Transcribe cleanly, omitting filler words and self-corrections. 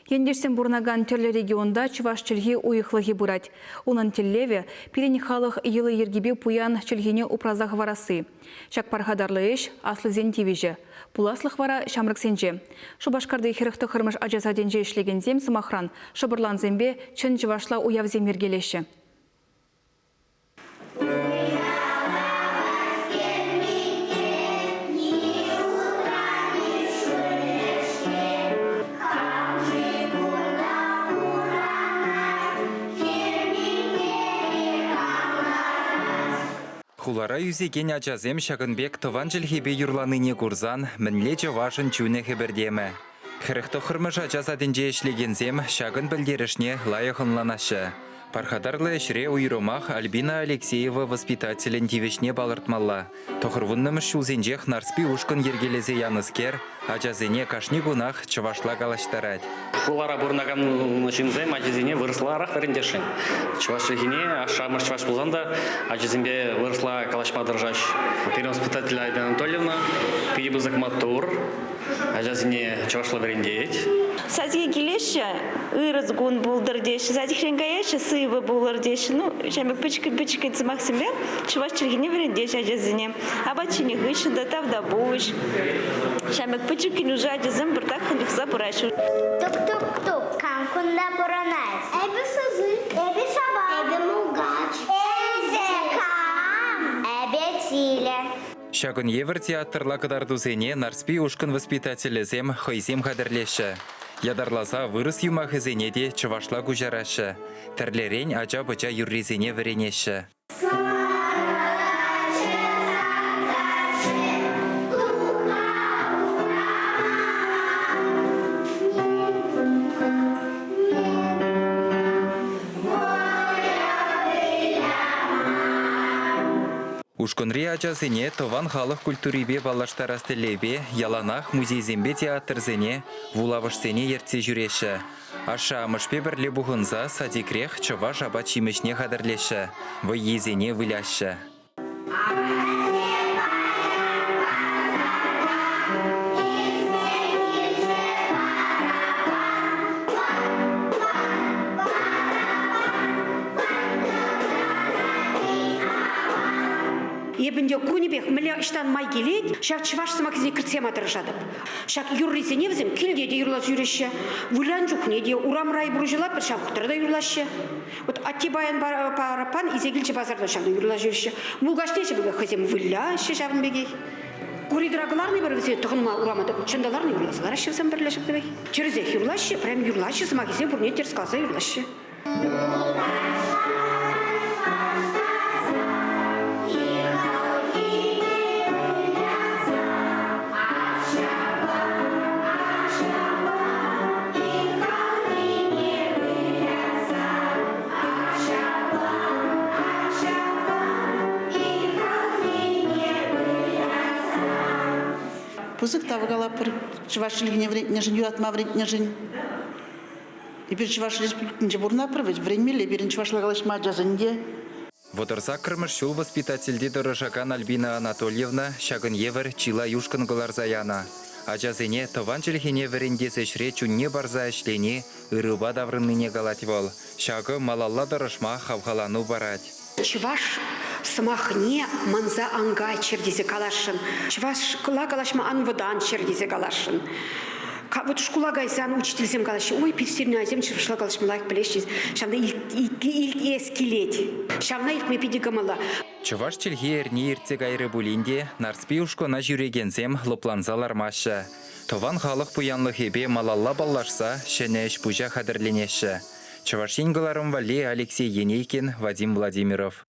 Ентешсем пурӑнакан тӗрлӗ регионта чӑваш чӗлхи уйӑхлӑхӗ пырать. Унӑн тӗллевӗ – пирӗн халӑх йӑли-йӗркипе пуян чӗлхене упраса хӑварасси. Ҫак пархатарлӑ ӗҫ – аслисен тивӗҫӗ. Пуласлӑх вара ҫамрӑксенче. Шупашкарти 49-мӗш ача садӗнче ӗҫлекенсем, сӑмахран, шӑпӑрлансемпе чӑн чӑвашла уявсем йӗркелеҫҫӗ. Хулара ӳсекен ачасем ҫакӑн пек тӑван чӗлхепе юрланине курсан мӗнле чӑвашӑн чунӗ хӗпӗртемӗ. 49-мӗш ача садӗнче ӗҫлекенсем ҫакӑн пӗлтерӗшне лайӑх ӑнланаҫҫӗ. Пархатарлӑ ӗҫре уйрӑмах Альбина Алексеева воспитателӗн тивӗҫне палӑртмалла. Тӑхӑрвуннӑмӗш ҫулсенчех Нарспи ушкӑн йӗркелесе янӑскер ачасене кашни кунах чӑвашла калаҫтарать. Хулара пурӑнакан ҫынсем ачисене вырӑсларах вӗрентесшӗн. Чӑваш чӗлхине ашшӗ-амӑш чӑваш пулсан та ачасемпе вырӑсла калаҫма тӑрӑшаҫҫӗ. Пирӗн воспитатель Альбина Анатольевна питӗ пысӑк маттур. Ачасене чӑвашла вӗрентет. Садике килеҫҫӗ, ырӑ кун пултӑр теҫҫӗ, садикрен каяҫҫӗ, сывӑ пулӑр теҫҫӗ. Ну, ҫав пек пӗчӗккӗн-пӗчӗккӗн сӑмахсемпе чӑваш чӗлхине вӗрентеҫҫӗ ачасене. Апат ҫинӗ хыҫҫӑн та тавтапуҫ. Ҫав пек пӗчӗккӗн уже ачасем пӑртак хӑнӑхса пыраҫҫӗ. Тук-тук-тук, кам кунта пурӑнать? Эпӗ сысны, эпӗ сава, эпӗ мулкач. Эсӗ кам? Эпӗ тилӗ. Ҫакӑн евӗр театрла кӑтартусене Нарспи ушкӑн воспитателӗсем хӑйсем хатӗрлеҫҫӗ. Ятарласа вырӑс юмахӗсене те чӑвашла куҫараҫҫӗ, тӗрлӗрен ача-пӑча юррисене вӗренеҫҫӗ. Ушкӑнри ачасене тӑван халӑх культурипе паллаштарас тӗллевпе яланах музейсемпе театрсене, вулавӑшсене ертсе ҫӳреҫҫӗ. Ашшӗ-амӑшпе пӗрле пухӑнса садикрех чӑваш апат-ҫимӗҫне хатӗрлеҫҫӗ, вӑййисене выляҫҫӗ. Эпӗ ӗнтӗ кунӗпех мӗнле ӑҫтан май килет, ҫав чӑваш сӑмахӗсене кӗртсе яма тӑрӑшатӑп. Ҫак юррисене вӗсем килте те юрласа ҫӳреҫҫӗ, вылян чухне те, урамра эпир уҫӑлатпӑр, ҫав вӑхӑтра та юрлаҫҫӗ. Вот атте паян параппан илсе килчӗ пасарта ҫавна юрласа ҫӳреҫҫӗ. Мулкачне ҫапла хӑйсем выляҫҫӗ ҫавӑн пекех. Коридора кӑларнӑ пӗр вӗсене тӑхӑнма урама та чӑн та ларнӑ юрласа лараҫҫӗ вӗсем пӗрле ҫапла. Тӗрӗсех юрлаҫҫӗ, прям юрлаҫҫӗ, сӑмахӗсем пурне тӗрӗс каласа юрлаҫҫӗ. Пысӑк тав калатпӑр чӑваш чӗлхине вӗрентнӗшӗн, юратма вӗрентнӗшӗн. Эпир Чӑваш Республикинче пурӑнатпӑр вӗт, вӗренмелле пирӗн чӑвашла калаҫма ачасен те. 38-мӗш ҫул воспитательте тӑрӑшакан Альбина Анатольевна ҫакӑн евӗр чылай ушкӑн кӑларса янӑ. Ачасене тӑван чӗлхене вӗрентес ӗҫре чунне парса ӗҫлени ырӑпа таврӑннине калать вӑл. Ҫакӑ малалла тӑрӑшма хавхалану парать. Чӑваш сӑмахне манса ан кайччӑр тесе каласшӑн. Чӑвашла калаҫма ан вӑтанччӑр тесе каласшӑн. Вот шкула кайсан учительсем калаҫҫӗ, ой, пит сирӗн ачасем чӑвашла калаҫма лайӑх пӗлеҫҫӗ. Ҫавна илтес килет. Ҫавна илтме питӗ кӑмӑллӑ. Чӑваш чӗлхи эрни иртсе кайрӗ пулин те Нарспи ушкӑна ҫӳрекенсем лӑпланса лармаҫҫӗ. Тӑван халӑх пуянлӑхӗпе малалла паллашса ҫӗнӗ ӗҫ-пуҫа хатӗрленеҫҫӗ. Чӑваш Ен кӑларӑм валли Алексей Енейкин, Вадим Владимиров.